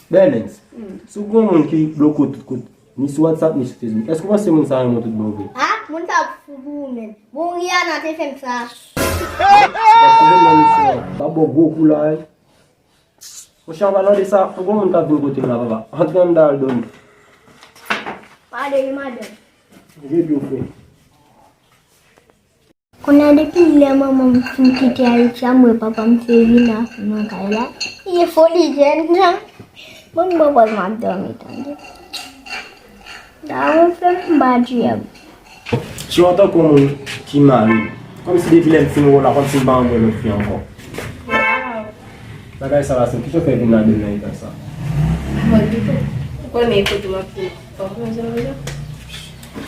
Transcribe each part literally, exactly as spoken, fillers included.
Bèlens, si w gen yon moun ki bloke w tout kote, ni sou WhatsApp, ni sou Facebook, èske w panse moun sa renmen w tout bon vre? Ah, moun sa ap fou pou ou menm. Bon, Rihanna te fè m sa. Pase vin nan misyon an. M ap ba w gwo kou la, wi. Monchè, an palan de sa, pou gon moun k ap vin kote m la, papa. Antre anndan al dòmi. Pale, wi, madanm. Rete w, frè. Kounye a, depi lè manman m fin kite Ayiti a, m wè papa m se vin nan kay la. Li foli jèn jan. Bon, m pran pòz m ap dòmi, tande. Dawon fè m pa djab. Siw antanke yon moun ki mare, kòmsi depi lè m fin wè w la, kòmsi m pa renmen wè lòt fi ankò. Bagay sa la senp, kisa w fè vin ladann nan eta sa? Mwen pito. Ou konnen kote m ap vin. Fò m pran zòrèy la.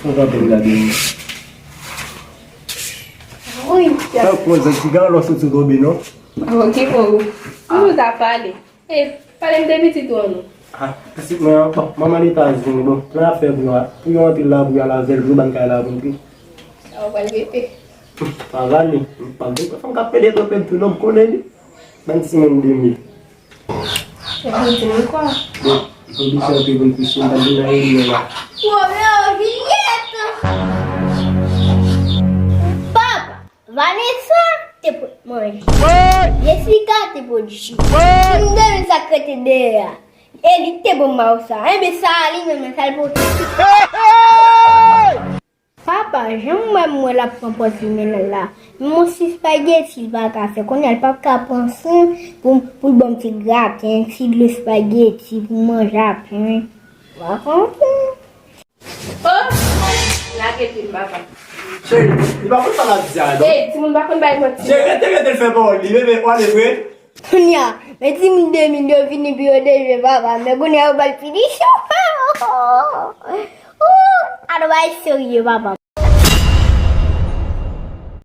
Fò m kanpe m gade w. Wi. Sa w pran zòrèy, ti galon soti tonbe non. Avan ki bon. Toujou ta pale. E, pale m de pitit ou an non. Ah, pitit mwen an, bon, manman Etazini, bon, plan ap fè pou yo, pou yo antre la, pou yo al avè l, pou yo ban kay la pou antre. Sa w pral rete. Pa vale, pa vale, fòm k ap pede twonpe m tou non, m konnen li. Ban timoun de mil. Se pou di m kwa? Bon, m oblije antre pou m kouche, m pa vin nan reyinyon la. Romeo Juliet! Papa! Vanessa te pot manje. Jessica te pot ji. Timoun de mil sa k rete dèyè a. E li te bon ba w sa. Enben sa a li menm sa l pote. Papa, jan m wè m wè l ap pran pòz li menm la. Menm yon ti espageti li pa ka fè. Kounye a li p ap ka pran swen pou, pou l ban m ti graten, ti dlo espageti pou manje apre. Ou pa konprann? Oh! Lage pye m, papa. Cheri, li pa konn sa l ap di a, non. Ey, timoun pa konn bay manti. Cheri, rete, rete l fè pawòl li, bebe, w ale vre. Kounye a, men timoun de mil yo vini pou yo dejwe papa, men kounye a yo ba l pinition. Oh, a nou bay serye, papa.